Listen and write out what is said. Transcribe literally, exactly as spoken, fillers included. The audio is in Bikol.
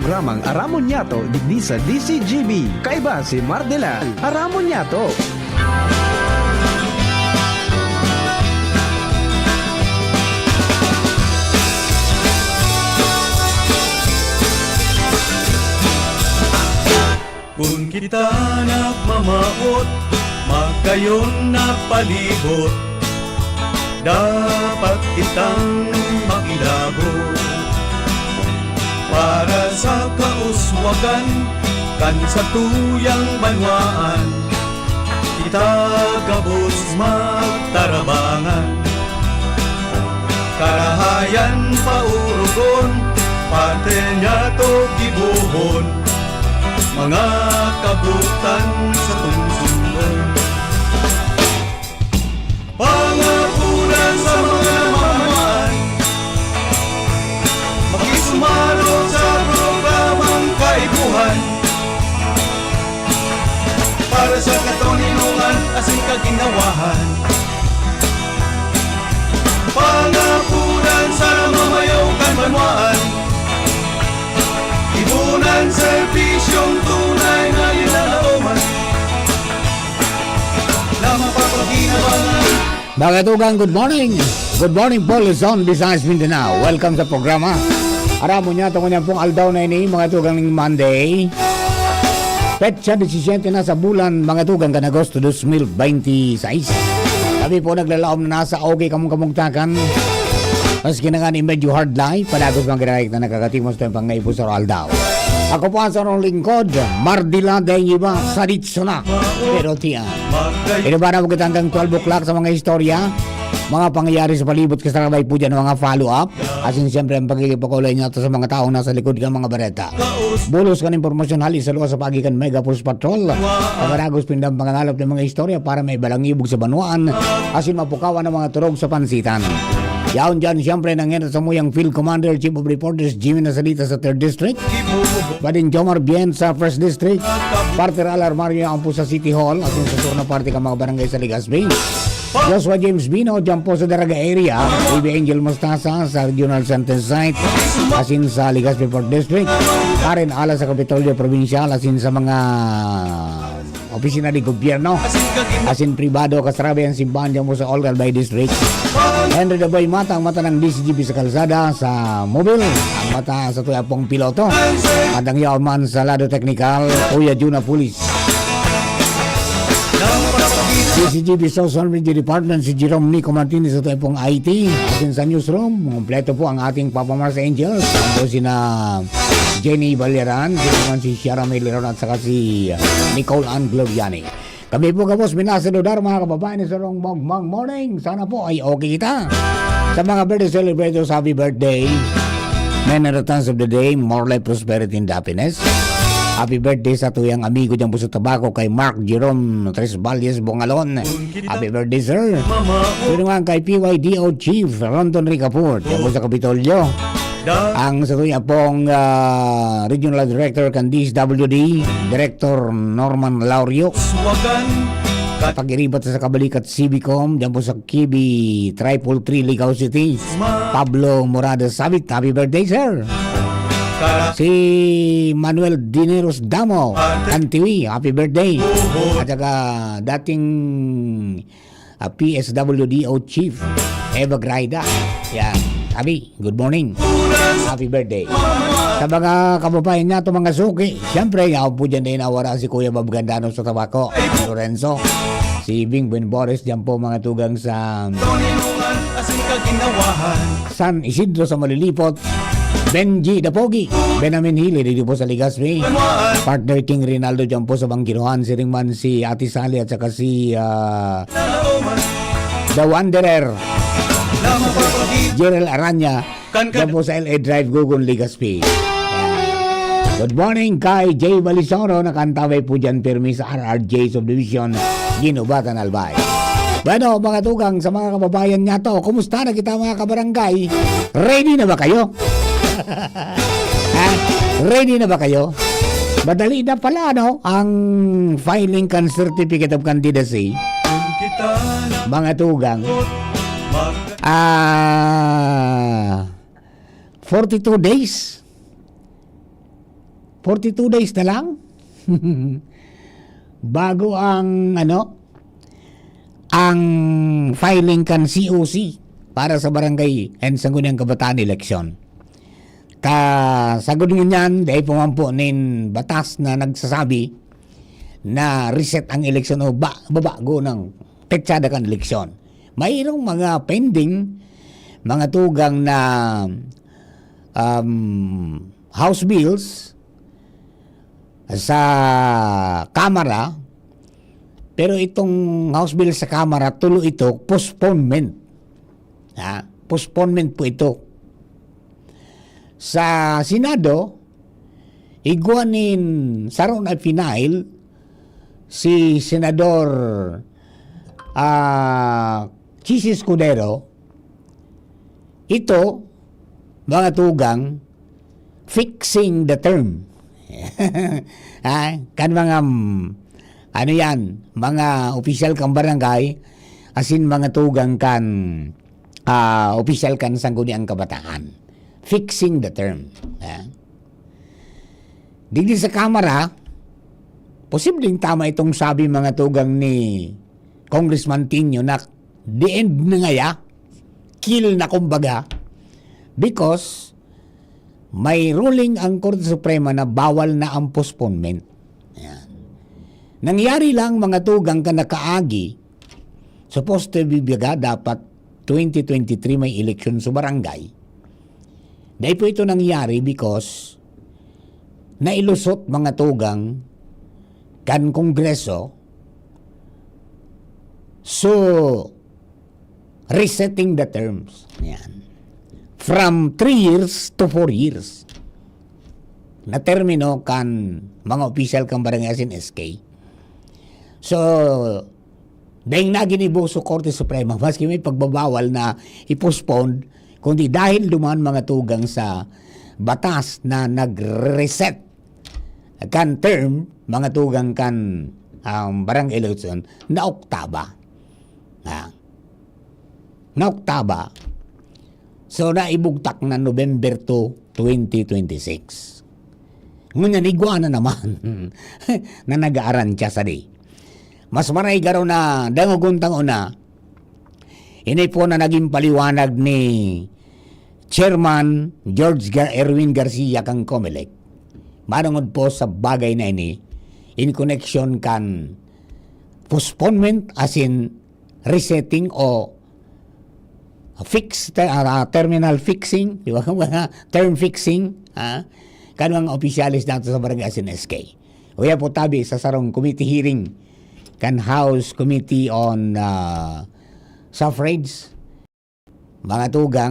Ramang Aramon Nyato, digdi sa D C G B. Kaiba si Mardelan. Aramon Nyato. Kun kita nagmamawot, magkayon nagpalibot, dapat kitang makilabot para sa kauswagan kan satuyang banwaan. Kita gabos magtarabangan, karahayan paurugon, parte niya to gibohon, mga kabutan sa tungsungon. Pangapunan sa mga mamamaan, makisumaro sa programang Kaipuhan para sa katoninongan asin kaginhawahan. Pangapunan sa mamayo kan banwaan, ipunan serbisyong tunay na linalaoman. Na mapapaginabangan. Mga tugang, good morning. Good morning po, Luzon, Visayas, Mindanao. Welcome sa programa. Aram mo niya, tungkol niyan pong aldaw na ini, mga tugang, ning Monday. Petsa disisiyete na sa bulan, mga tugang, kan Agosto dos mil bente seis. Kami po naglalaom na nasa okay kamong kamugtakan. Maski na nga ni medyo hard life, padagos mga ginahayag na nakakatimos tayong pangaipo sa aldaw. Ako po ang sarong lingkod, Mardila Dengiba, sa Ditsona. Pero tiyan. Ino ba na magkita hanggang twelve o'clock sa mga istorya? Mga pangyayari sa palibot kasarabay po dyan, mga follow-up. Asin siyempre ang pagkikipag-ulay niya sa mga taong nasa likod ng mga bareta. Bulos kan impormasyon hali sa luwas sa paagi kan Mega Force Patrol. Pagaragos pindang pangangalap ng mga istorya para may balang ibog sa banwaan. Asin mapukawan ang mga turog sa pansitan. Yaon dyan, siyempre, nang yan sa muyang Field Commander, Chief of Reporters, Jimmy Nasalita sa Third District. Badin Jomar Bien sa First District. Partner Alar Mario ang po sa City Hall. Asin sa sur na parte ka mga barangay sa Legazpi. Joshua James Bino, dyan po sa Daraga area. Baby Angel Mostasa sa Regional Center Site. Asin sa Legazpi Fourth District. Karen Ala sa Kapitolyo Provincial. Asin sa mga opisina de gobyerno, asin pribado, kasarabi ang simbahan dyan po sa Olcay Albay District. Henry Daboy Mata, ang mata ng D C G B sa kalsada, sa mobil, ang mata sa tuya pong piloto. At ang yaon man sa lado teknikal, Kuya Juna Pulis. D C G B Social Media Department, si Jerome Nico Martinez sa tuya pong I T. Atin sa newsroom, kompleto po ang ating Papa Mars Angels. Ang po sina Jenny Baliran, si naman si Shara May Leron at saka si Nicole Ann Gloriani. Kami po gabos minasaludar, mga kababayan, sa sarong Mongmong Morning. Sana po ay okay kita. Sa mga birthday celebrators, happy birthday. Many returns of the day, more life, prosperity, and happiness. Happy birthday sa tuyang amigo dyan po sa Tabaco, kay Mark Jerome Tres Valles Bongalon. Happy birthday, sir. Yun nga kay P Y D O Chief Rondon Ricaport, dyan po sa Kapitolyo. Ang sa tuya pong, ah, Regional Director kan D S W D, Director Norman Laurio. Pag-iribat sa kabalikat, Civicom, dyan po sa K B triple three, Ligao City. Pablo Morales Sabit, happy birthday, sir. Si Manuel Dineros Damo, Kantiwi, happy birthday. At saka dating ah, P S W D O Chief, Eva Graida. Yan. Abi, good morning. Happy birthday. Sa mga kababayan niya, itong mga suki, siyempre, yaon po dyan din nawara si Kuya Bob Gandano sa Tabaco, Lorenzo, si Bing Buen Boris dyan po, mga tugang sa San Isidro sa Malilipot, Benji the Pogi, Benamin Hili, dito po sa Legazpi, partner King Rinaldo dyan po sa Bangkirohan, siring man si Ate Sally at saka si, ah, The Wanderer. Jerel Aranya, dyan po sa L A Drive, Gugon, Legazpi. Yan. Good morning kay Jay Balisoro, nakantabay po dyan pirmi sa R R J Subdivision, Ginubatan, Albay. Bueno, mga tugang, sa mga kababayan niya to, kumusta na kita, mga kabarangay? Ready na ba kayo? Ha? Ready na ba kayo? Madali na pala, no? Ang filing kan Certificate of Candidacy. Mga tugang. Ah, forty-two days. Forty-two days na lang bago ang, ano, ang filing kan C O C para sa barangay and sangguniang kabataan eleksyon. Kasagod ngunyan, dai pa man po nin batas na nagsasabi na reset ang eleksyon o ba-, babago ng petsa kan eleksyon. Mayroong mga pending, mga tugang na, um, House bills sa Kamara, pero itong House bill sa Kamara, tulo ito, postponement. Ha? Postponement po ito. Sa Senado, igwa nin saro na pinail si Senador, ah, Chiz Escudero. Ito, mga tugang, fixing the term. Ah, kan mga, mm, ano yan, mga opisyal kan barangay, asin mga tugang kan, ah, opisyal kan Sangguniang Kabataan. Fixing the term. Ah. Digdi sa Kamara, posibleng tama itong sabi, mga tugang, ni Congressman Tinio na the end na ngaya, kill na kumbaga, because may ruling ang Korte Suprema na bawal na ang postponement. Ayan. Nangyari lang, mga tugang, kan nakaagi, supposed to be baga dapat twenty twenty-three may eleksyon sa barangay. Dai po ito nangyari because nailusot, mga tugang, kan Kongreso. So, resetting the terms. Yan. From three years to four years. Na termino kan mga opisyal kan barangay asin S K. So, daing naginibo sa Korte Suprema, maski may pagbabawal na i-postpone, kundi dahil duman, mga tugang, sa batas na nag-reset kan term, mga tugang, kan, um, barangay election, na oktaba. Ha? Na oktaba. So, naibugtak na November two, twenty twenty-six. Ngunyan, igwa na naman na nag-aarantya sa di. Mas maray garo na dangogon tang una, ini po na naging paliwanag ni Chairman George Gar-, Erwin Garcia kan Comelec. Manungod po sa bagay na ini, in connection kan postponement asin resetting o fix, te-, ah, terminal fixing, di ba? Mga term fixing, ha? Kan mga opisyales nato sa barangay asin S K. Uya po tabi sa sarong committee hearing kan House Committee on, ah, Suffrage, mga tugang.